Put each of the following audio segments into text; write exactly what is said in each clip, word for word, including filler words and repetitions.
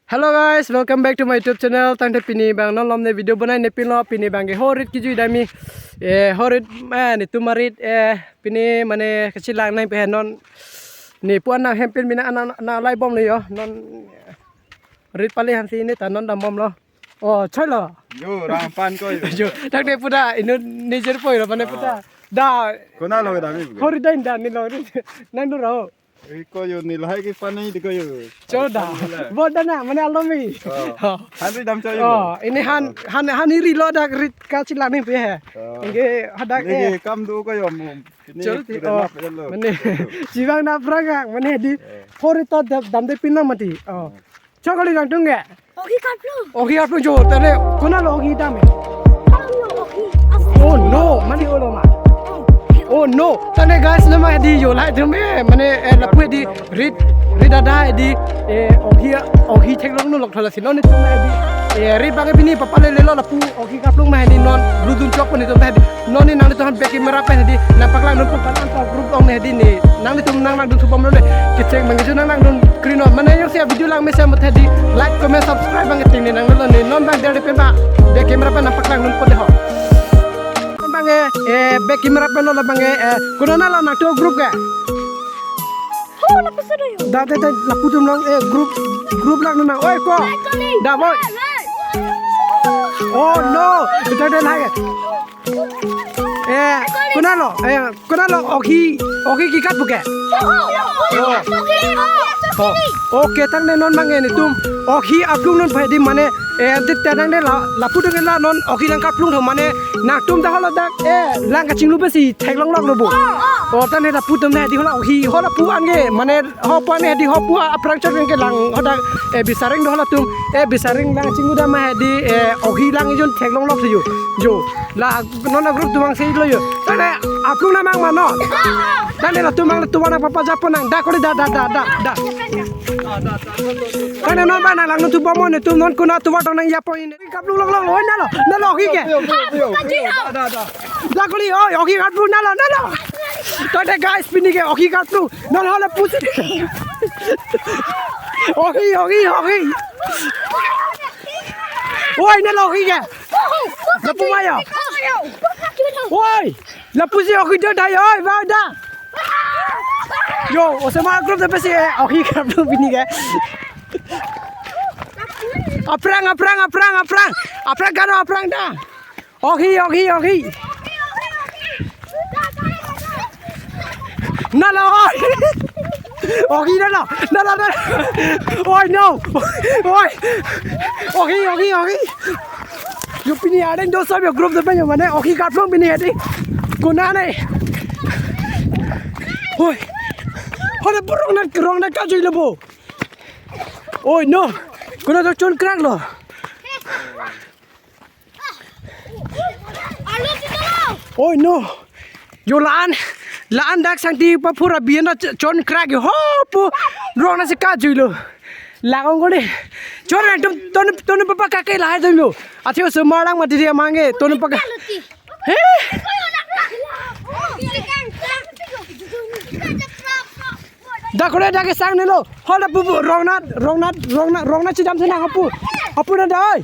Hello guys, welcome back to my YouTube channel. Tangte pini abang non malom ne video bonai ne pinlo, pini abang ke ho rit kejui damji. Eh, ho rit, eh, netum arit, eh, pini mane kachelang nangji pen non. Ne puan nang hempin mina ana na lai bomlo yo. Non rit pali hansi ne ta non dam bomlo. Oh, choi lo. Yo, rang pan ko yo. Yo, tangte puta inut ne jer poi lo mane puta. Da. Konat lo kedam ni? Ho rit da inda ne lo rit. Nang dun ra ho. Eh, ko yo, ne lahai ke pan nangji ko yo. Cho da. Pan nangji la. Bo da na, mane alom mi. Oh. Oh. Han ri dam cho yo. Oh, pini han, han, han ri lo dak rit kachelang nangji pen he. Oh. Anke hadak ne eh. Kam do ko yo mo. Pini cho ti, pura oh, nap ya lo. Mane. Chibang na prang ka, mane di. Eh. Ho rit ta dam, damde pinlo mati. Oh. Hmm. Cho kali nangtum ke? Ohi karplung. Ohi karplung jo, tangte konat lo ohi dam he? Konat lo ohi? As- Oh no, mane olo ma. Oh. Oh no, tangte guys, nama di yo lahai atum eh, mane eh lapu di rit, rit ada di eh ohi, ohi theklong nulok thola si non netum di eh rit abang pini papale lelo lapu ohi karplung ma di non bludun chok pon netum di non ne nanglitum aphan back camera pen di nangpaklang nangpo, pan an pa group along ne di ne nanglitum nang nang dun thubom lo ne kecheng mangkeju nang nang dun kri non mane jongsi video lang mesen mut di like, comment, subscribe abang ting ne nang lo ne non abang der pen ba back camera pen nangpaklang nangpo de ho. Abang eh, eh, back camera pen lo abang eh, eh, konat lo nangtum group ke? Ho, lapusi do yo. Da, da, da, lapu atum along, eh, group, group lang nang. Oi, ko. Hai, Colin. Da, boy. Hai, hai. Oh, no. Ita da lagi. Eh, konat lo, eh, konat lo, ohi, ohi kekat pu ke? Ho, ho, ho, ho. Oh. Ohi, ohi, ohi. Oh. Okay, tangte non abang eh netum ohi karplung nangpo di mane, eh, ante tangte la, lapu atum ke la non ohi nangkarplung tho mane nangtum ta hala dak, eh, lang kachinglu pensi theklong lok lo bo. Oh, oh. Oh, tangte lapu atum di hala ohi, hala pu an ke, mane ho pu an di ho pu aphrang chot ke lang, hadak, eh, Bisareng do hala atum, eh, Bisareng lang chinglu dam ma di, eh, ohi lang jun theklong lok si yo. Jo, la non a group atum abang si lo yo. Tangte karplung nang mang mano. Tangte latum abang latum abang nangpapa japo nang. Da kori da, da, da, da, da. Tangte non abang nang lang nangthu bomnon netum non konat atum abang nang japo in. Karplung lok lok, oi nalo, nalo ohi ke? Yo, yo, yo, yo. Da, da, da. Da kori, oi, ohi karplung nalo, nalo. Tangte guys, pini ke ohi karplung. Nalo hala pusi. Ohi, ohi, ohi. Oi, nalo ohi ke? Lapu ma yo. Oi, lapusi ohi do da yo, oi, ba da. Yo, osomar group ta pensi, eh, ohi karplung pini ke. Aphrang, aphrang, aphrang, aphrang. Aphrang kano aphrang da. Ohi, ohi, ohi. Nalo, oi. Ohi nalo, nalo, nalo. Oi, no. Oi. Ohi, ohi, ohi. Yo pini areng do sob yo group do pen yo mane ohi karplung pini di. Konat ne? Oi. Hala pu rong nat, rong nat kajui lo bo. Oi, no. Konat do chon krak lo. Oi, no. Yo la-an, la-an dak sangti paphura bian ta ch-, chon krak yo ho pu rong nat si kajui lo. Lang ong kori. Chon nangtum ton ton papa kake lahai atum yo. Athe osomar lang mati dia mange ton paka. He? Da kore da ke sang nelo. Hala pu pu rong nat, rong nat, rong nat, rong nat chidam si nang hapu. Hapu na dai.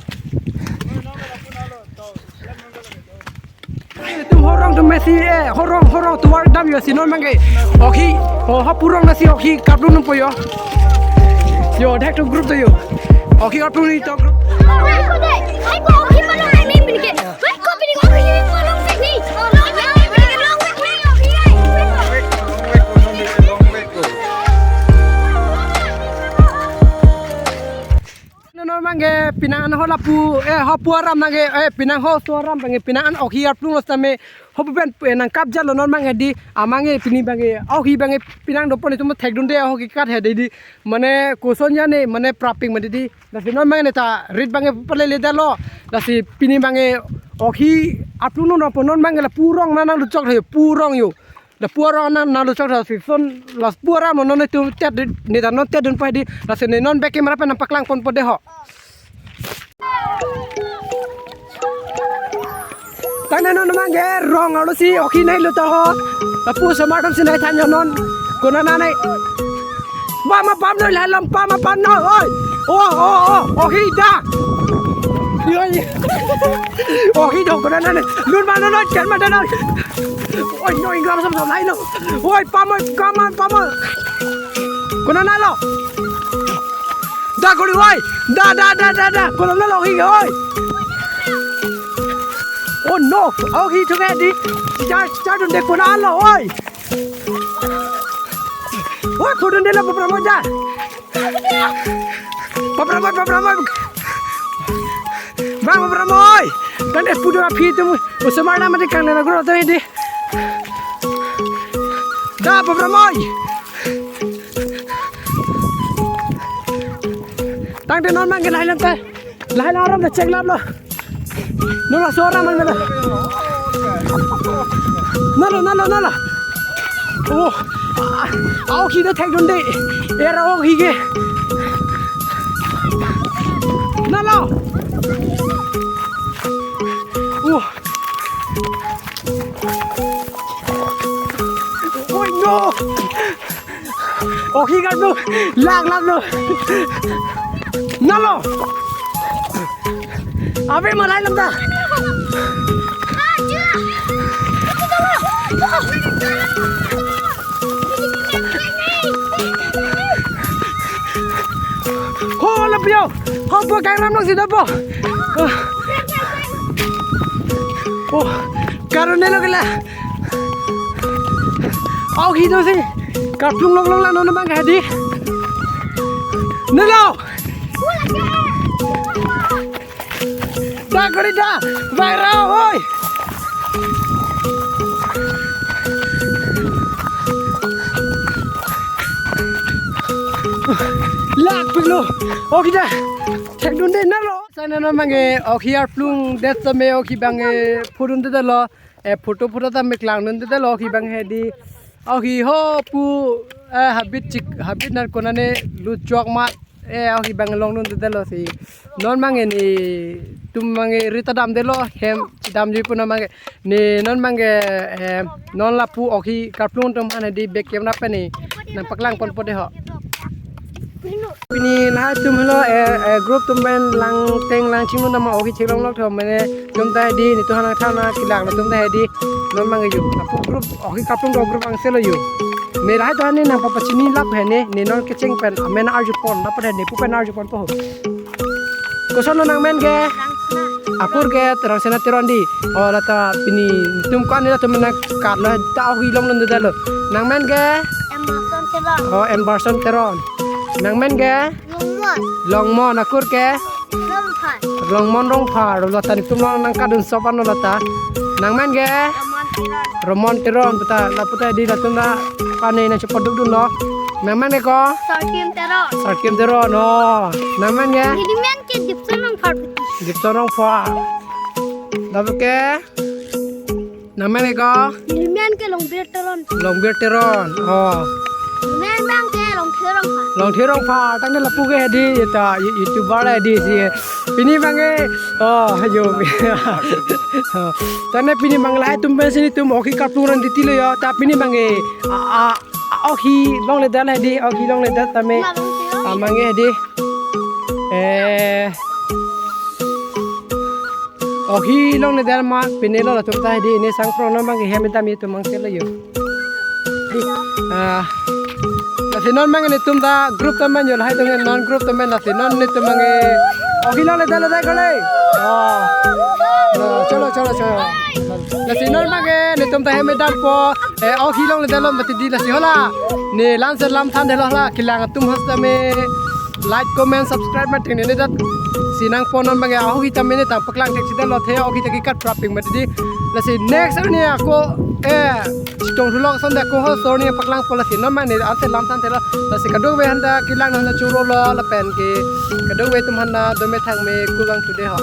Tum horong tum mesi eh, horong, horong tum war dam yo si non abang ke. Ohi, oh, hapu rong nat si ohi karplung nangpo yo. Yo, dak tu group tu yo. Ohi karplung ni tu group. Non abang ke penang an hala pu, eh, hapu aram abang ke, eh, penang ho so aram abang ke, penang an ohi karplung lo sitame, hapu pen, eh, nangkap jalo non abang ke di, amang ke pini abang ke, ohi abang ke, penang do pon itum thekdunde ohi kat he di, mane koson ya ne, mane praping mane di, lasi non abang ne ta, rit abang ke pale le dalo, lasi pini abang ke, ohi karplung non pon non abang ke lapu rong nang nang luchok he, pu rong yo. Lapu arong nang nang luchok tha si son lapu arong non non tu tet di, ne ta non tet dun pai di, lasi ne non back camera pen nangpaklang ponpo de ho. Tangte non abang ke rong arlo si ohi nai lo ta ho. Lapu osomar atum si nai than yo non. Konat nai. Ba ma pam noi la lam pa ma pam noi. Oi. Oh, oh, oh. Ohi da. Yoi. Ohi do kona nane. Lun mano no chen mano no. Oi no ingram sam sam lai no. Oi pamoi kaman pamoi. Kona nalo. Da kori oi. Da da da da da. Kona nalo ohi oi. Oh no. Ohi tu kedi. Char char dunde kona nalo oi. Oi kudun de lo Papa Pramoi ja. Papa Pramoi, Papa Pramoi. Bang Papa Pramoi. Tangte pudo aphi tum. Osomar na mati kang na gro tadi. Da Papa Pramoi. Tangte non mang ke lahai lam ta. Lahai lam aram ta check lap lo. Nolo so aram man mela. Nolo, nolo, nolo. Oh. Au khi da thek dun de. Era au khi ke. Nolo. Oh. Oh no. Ohi kan tu lak lak tu. Nalo. Abe malai lam ta. Ho la pio. Ho po kang ram nong si da po. Oh, karun ne lo kela. Au khi do si. Kaplung long long la non bang hadi. Nelo. Da kori da. Bai ra oi. Lak pilo. Ohi da. Thek dun de nalo. Sana no mange ohi arplung det tame ohi bange phurun de lo. Eh, photo photo tame klang dun de lo ohi bang hedi. Ohi ho pu, eh, habit chik, habit nar kona ne lu chok ma. Eh, ohi bang long dun de lo si. Non mange netum mange rita dam de lo hem dam jui pu non mange. Ne non mange, eh, non lapu ohi kaplung atum han hedi back camera pen ne nang paklang ponpo de ho. Pini lahai atum helo, eh, eh, group atum pen lang teng lang chinglu nama ohi cheklong lok thom mene atum ta hedi netum han thana kelak atum ta hedi non mang yo. Apu group ohi kaplung do group angselo yo. Ne lahai atum han ne nang papachini lap he ne, ne non kecheng pen amen arju pon lap he ne pu pen arju ponpo ho. Koson lo nangmen ke? Apur ke Rangsina Teron di. Oh, lata pini netum ko-an netum mena kat lo ta ohi long dun de lo. Nangmen ke? Emerson Teron. Oh, Emerson Teron. Nangmen ke? Longmon. Longmon akur ke? Rongphar. Longmon Rongphar. Lata netum long nang kadun sopan lo lata. Nangmen ke? Romon Teron. Romon Teron puta lapu ta di latum ta pane na chepaduk dun lo. Nangmen ke ko? Sarkim Teron. Sarkim Teron. Oh. Nangmen ke? Ini men ke Gibson Rongphar puti. Gibson Rongphar. Lapu ke? Nangmen ke ko? Ini men ke Longbir Teron. Longbir Teron. Oh. Ini men bang ke Longthe Rongphar. Longthe Rongphar. Tangte lapu ke hedi ta YouTuber hedi si. Pini bang ke. Oh, ayo. Tangte pini bang lahai atum pen si netum ohi kaplung ran titi lo yo. Ta pini bang ke. A, a, Ohi longle dal hedi, ohi longle dal tame. Amang hedi. Eh. Ohi longle dal ma pine lo latum ta hedi, ne sang prong non bang hem dam itum mang selo yo. Ah. Lasi non bang netum ta group ta man yo lahai atum non group ta man lasi non netum bang ohi longle dal dal kole. Oh. Chalo, chalo, chalo. Lasi non bang netum ta hem dampo. Eh, ohi longle dal lo mati di lasi hola. Ne lan se lam than de lo hala kelang atum hos tame like, comment, subscribe ma theng ne dat. Si nang pon non bang ohi tame ne tang paklang thek si dal lo the ohi ta kekat praping mati di. Lasi next ne ako, eh, chitong thulok son de ako hos so ne paklang po lasi non ma ne an se lam than the lo. Lasi kadokave han ta kelang han ta churo lo lapen ke kadokave atum han ta dome thang me kulang tu de ho.